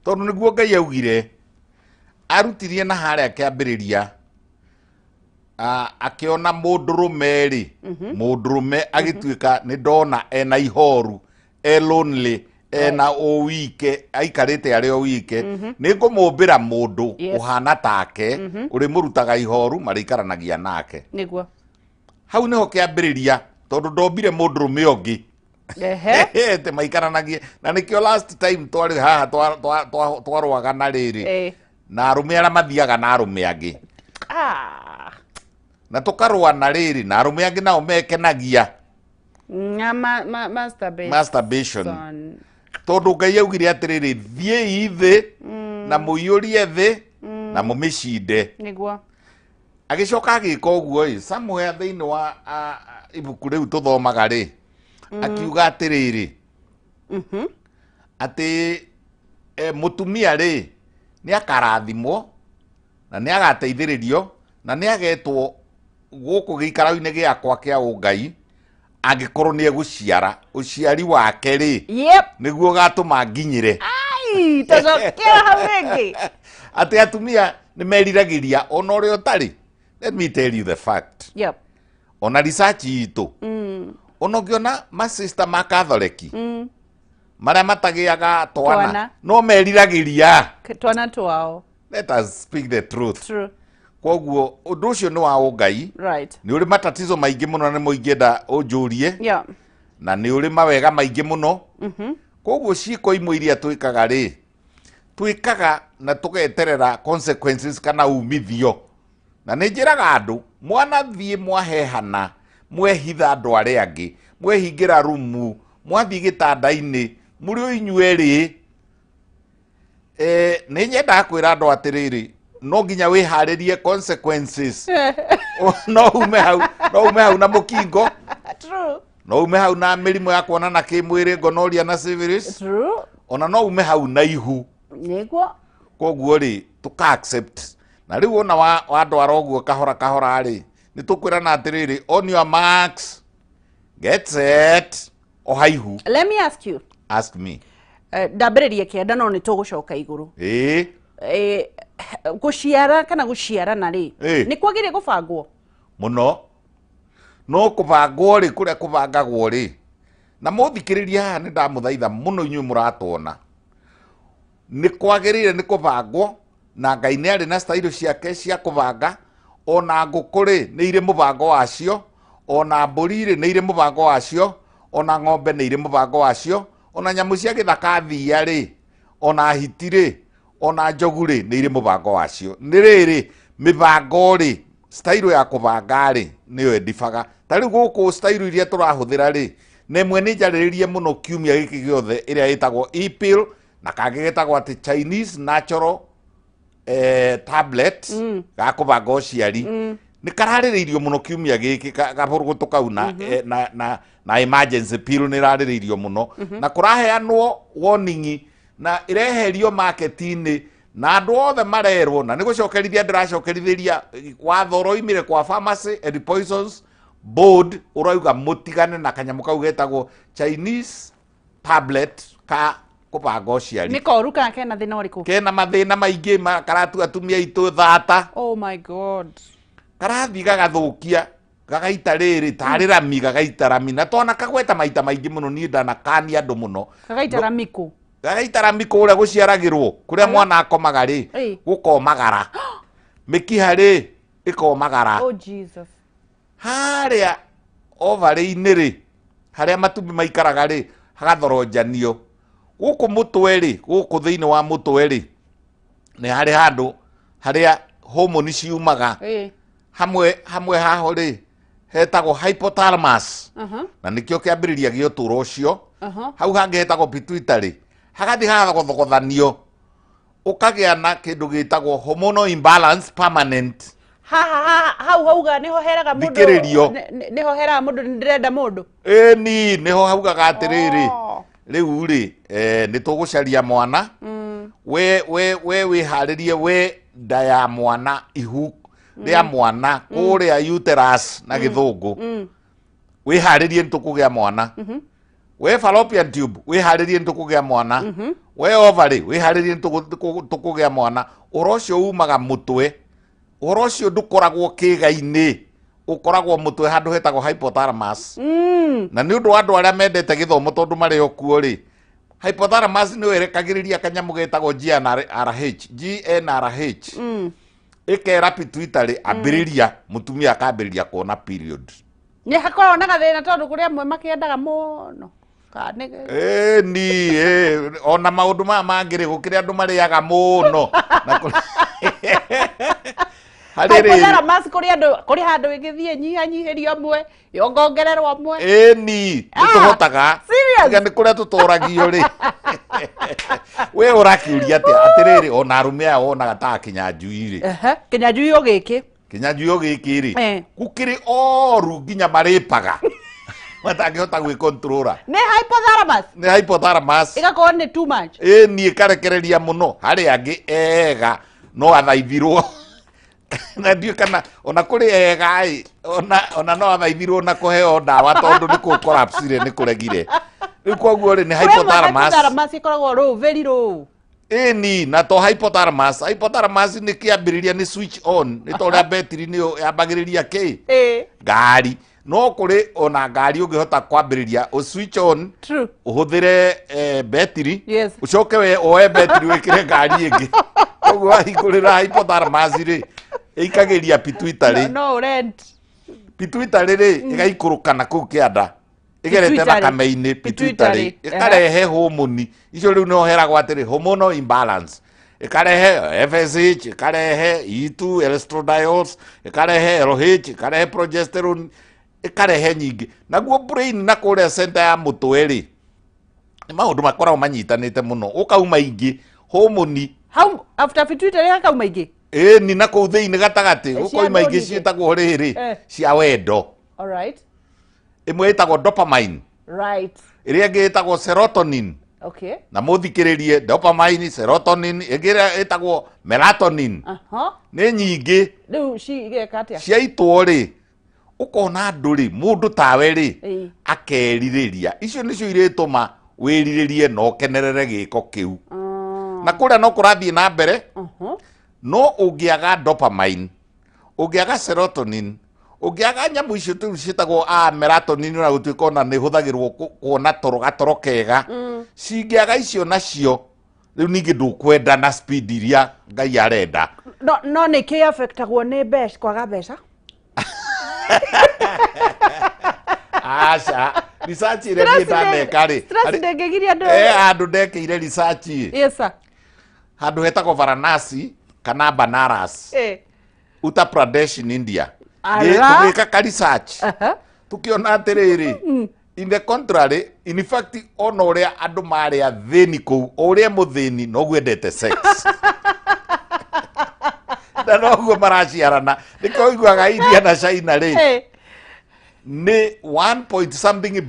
Tondũ nĩguo Ngai augire, arutirie na harĩa kĩambĩrĩria, akĩona mũndũrũme rĩ, mũndũrũme agĩtuĩka nĩ ndona ena ihoru, e lonely, ena ũwike, aikarĩte arĩ o wike, nĩ ngũmũmbĩra mũndũ ũhana take, ũrĩmũrutaga ihoru, marĩikaranagia nake. Nĩguo. Hau nĩho kĩambĩrĩria, tondũ ndombire mũndũrũme ũngĩ. Atĩ maikaranagie. Na nĩkĩo last time twarĩ haha twarũaga na rĩrĩ, na arũme arĩa mathiaga na arũme angĩ. Na tũkarũa na rĩrĩ, na arũme angĩ nao mekenagia. Na masturbation. Masturbation. Tondũ Ngai augire atĩrĩrĩ, thiĩi thĩ, na mũiyũrie thĩ, na mũmĩcinde. Nĩguo. Agĩcoka agĩka ũguo ĩ, somewhere thĩinĩ wa ibuku rĩu tũthomaga rĩ, akiuga atĩrĩrĩ, atĩ mũtumia rĩ, nĩ akarathimwo, na nĩ agateithĩrĩrio, na nĩ agetwo gũkũ gĩikaro-inĩ gĩakwa kĩa ũngai, angĩkorwo nĩ egũciara, ũciari wake rĩ, nĩguo ũgatũma nginyĩre. Ai, tũcokera hau rĩngĩ. Atĩ atumia nĩ meriragĩria ona ũrĩa ũtarĩ. Let me tell you the fact. Ona research itũ. Ona ũngĩona masista ma Catholic, marĩa matagĩaga twana, no meriragĩria twana twao. Let us speak the truth. True. Koguo ũndũ ũcio nĩ wa ũngai. Nĩ ũrĩ matatizo maingĩ mũno na nĩmo ingĩenda ũnjũrie. Na nĩ ũrĩ mawega maingĩ mũno. Koguo ciĩko imwe iria twĩkaga rĩ, twĩkaga na tũgeterera consequences kana umithio. Na nĩ njĩraga andũ, mwanathiĩ mwahehana, mwehitha andũ arĩa angĩ, mwehingĩra rumu, mwathiĩ gĩtanda-inĩ, mũrĩ o inyuĩ erĩ. Nĩ nyendaga kwĩra andũ atĩrĩrĩ, no nginya wĩharĩrie consequences. No ume hau, no ume hau na mũkingo. True. No ume hau na mĩrimũ ya kuonana kĩmwĩrĩ, gonorrhea na syphilis. True. Ona no ume hau na ihu. Nĩguo. Koguo rĩ, tũka accept. Na rĩu ona wandwara ũguo kahora kahora rĩ, nĩ tũkwĩrana atĩrĩrĩ, on your marks, get set, oha ihu. Let me ask you. Ask me. Ndambĩrĩrie kĩanda no nĩ tũgũcoka igũrũ. Gũciara kana gũciarana rĩ, nĩ kwagĩrĩire gũbangwo? Mũno. No kũbangwo rĩ, kũrĩa kũbangagwo rĩ, na mũthikĩrĩrie haha nĩ ndamũthaitha mũno inyuĩ mũratwona. Nĩ kwagĩrĩire nĩ kũbangwo, na Ngai nĩ arĩ na style ciake cia kũbanga, ona ngũkũ rĩ, nĩ irĩ mũbango wacio, ona mbũri rĩ, nĩ irĩ mũbango wacio, ona ng'ombe nĩ irĩ mũbango wacio, ona nyamũ cia gĩthaka thiia rĩ, ona hiti rĩ, ona njogu rĩ, nĩ irĩ mũbango wacio. Nĩ rĩrĩ, mĩbango rĩ, style ya kũbanga rĩ, nĩyo ĩndibaga. Ta rĩu gũkũ style iria tũrahũthĩra rĩ, na ĩmwe nĩ njarĩrĩrie mũno kiumia gĩkĩ gĩothe ĩrĩa ĩtagwo e-pill, na kangĩ getagwo atĩ Chinese natural tablet ga kũbanga ũciari. Nĩ kararĩrĩirio mũno kiumia gĩkĩ, gabũrũgũtũ kau na emergency pill nĩ ĩrarĩrĩirio mũno. Na kũraheanwo warning na ĩreherio market-inĩ na andũ othe marerwo, na nĩ gũcokerithia ndĩracokerithĩria watho ũroimire kwa Pharmacy and Poisons Board ũrauga mũtigane na kanyamũ kau getagwo Chinese tablet ka kũbanga ũciari. Nĩ koru kana kena thĩna ũrĩkũ? Kena mathĩna maingĩ, karatua atumia aitũ thata. Oh my God. Karathiĩ gagathũkia, gagaita rĩrĩ, tarĩ rami, gagaita rami. Na twana kagweta maita maingĩ mũno, niĩ ndanakania andũ mũno. Gagaita rami kũ? Gagaita rami kũrĩa gũciaragĩrwo, kũrĩa mwana akomaga rĩ, gũkomagara. Mĩkiha rĩ, ĩkomagara. Oh Jesus. Harĩa ovarĩ-inĩ rĩ, harĩa matumbĩ maikaraga rĩ, hagathorojanio. Gũkũ mũtwe rĩ, gũkũ thĩinĩ wa mũtwe rĩ, nĩ harĩ handũ harĩa homoni ciumaga. Hamwe haho rĩ, hetagwo hypothalamus. Na nĩkĩo kĩambĩrĩria gĩa ũtũũro ũcio. Hau hangĩ hetagwo pituitary. Hagathiĩ hagathogothanio. Ũkagĩa na kĩndũ gĩtagwo hormonal imbalance permanent. Ha, ha, ha, hau hauga niho heraga mundu. Thikĩrĩrio. Niho heraga mundu ndĩrenda mundu. Ĩni, niho haugaga atĩrĩrĩ. Rĩu rĩ, nĩ tũgũcaria mwana. We wĩharĩrie we nda ya mwana, ihu rĩa mwana, kũrĩa uterus na gĩthũngũ. Wĩharĩrie nĩ tũkũgĩa mwana. We fallopian tube, wĩharĩrie nĩ tũkũgĩa mwana. We ovary, wĩharĩrie nĩ tũkũgĩa mwana. Ũhoro ũcio umaga mũtwe. Ũhoro ũcio ndũkoragwo kĩĩga-inĩ, ũkoragwo mũtwe handũ hetagwo hypothalamus. Na nĩ ũndũ wa andũ arĩa mendete gĩthomo tondũ marĩ o kuo rĩ, hypothalamus nĩyo ĩrekagĩrĩria kanyamũ getagwo GnRH, GnRH. Ĩkera pituitary ambĩrĩria, mũtumia akambĩrĩria kuona period. Nĩ hakoragwo na gathĩna tondũ kũrĩ amwe makĩendaga mũno. Ĩĩ ni ona maũndũ maya mangĩ rĩ, gũkĩrĩ andũ marĩaga mũno. Na harĩ rĩrĩ. Hypothalamus kũrĩ andũ, kũrĩ handũ ĩgĩthiĩ nyihanyihĩrio amwe, yongongererwo amwe. Ĩĩ ni, nĩ tũhotaga. Serious? Tiga nĩ kũrĩa tũtoragio rĩ. We ũrakĩũria atĩa? Atĩrĩrĩ, ona arũme aya wonaga ta Kĩnyanjui rĩ. Kĩnyanjui o gĩkĩ. Kĩnyanjui o gĩkĩ rĩ. Gũkĩrĩ oru nginya marĩpaga. Matangĩhota gwĩkontrora. Nĩ hypothalamus. Nĩ hypothalamus. Ĩgakorwo nĩ too much. Ĩĩ ni ĩkarekereria mũno. Harĩ angĩ ega no athaithirwo. Na ndiũĩ kana ona kũrĩ ega ĩ, ona no athaithirwo na kũheo ndawa tondũ nĩ kũ collapse rĩ, nĩ kũregire. Rĩu koguo rĩ, nĩ Kũrĩ amwe hypothalamus. Hypothalamus ĩkoragwo low, very low. Ĩĩ ni, na to hypothalamus. Hypothalamus nĩ kĩambĩrĩria nĩ switch on, nĩ ta ũrĩa betiri nĩyo yambagĩrĩria kĩ? Ngari. No kũrĩ ona ngari ũngĩhota kwambĩrĩria ũ switch on, ũhũthĩre betiri, ũcoke we oe betiri wĩkĩre ngari ĩngĩ. Koguo wahingũrĩra hypothalamus rĩ, ĩikagĩria pituitary. No, no rent. Pituitary rĩ, ĩgaikũrũka na kũu kĩanda. Ĩgerete Pituitary. thakame-inĩ, pituitary. Pituitary. Ĩkarehe hormone. Icio rĩu nĩho heragwo atĩrĩ, hormonal imbalance. Ĩkarehe FSH, ĩkarehe E2, estradiol, ĩkarehe LH, ĩkarehe progesterone, ĩkarehe nyingĩ. Naguo brain na kũrĩa center ya mũtwe rĩ, nĩ maũndũ makoragwo manyitanĩte mũno. Ũkauma ingĩ, hormone. Hau, after pituitary hakauma ingĩ? Ĩĩ, ni na kũu thĩinĩ gatagatĩ, Cia gũkoima ingĩ ndũrĩrĩ. ciĩtagwo rĩrĩ, cia wendo. Ĩmwe ĩtagwo dopamine. Ĩrĩa ĩngĩ ĩtagwo serotonin. Na mũthikĩrĩrie dopamine, serotonin, ĩngĩ ĩrĩa ĩtagwo melatonin. Nĩ nyingĩ. Rĩu cigeka atĩa? Ciaitwo rĩ, ũkona andũ rĩ, mũndũ tawe rĩ, akerirĩria. Icio nĩcio irĩtũma wĩrirĩrie na ũkenerere gĩko kĩu. Na kũrĩa no kũrathiĩ na mbere, no ũngĩaga dopamine, ũngĩaga serotonin, ũngĩaga nyamũ icio tũu ciĩtagwo melatonin, ona gũtuĩka ona nĩ ĩhũthagĩrwo kuona toro gatoro kega. Cingĩaga icio nacio, rĩu ningĩ ndũkwenda na speed iria Ngai arenda. No, no nĩ kĩ affectagwo nĩ mbeca, kwaga mbeca? Aca, research ĩrĩa niĩ ndaneka rĩ, Stress ndĩngĩgiria andũ. Handũ ndekĩire research ĩ. Yes, sir. Handũ hetagwo Varanasi kana Banaras. Uttar Pradesh in India. Ala. Tũgĩka ka research. Tukiona atĩrĩrĩ, in the contrary, in fact, ona ũrĩa andũ marĩ athĩni kũu, o ũrĩa mũthĩni noguo endete sex. Na noguo maraciarana. Nĩkĩo ũiguaga India na China rĩ, nĩ 1 point something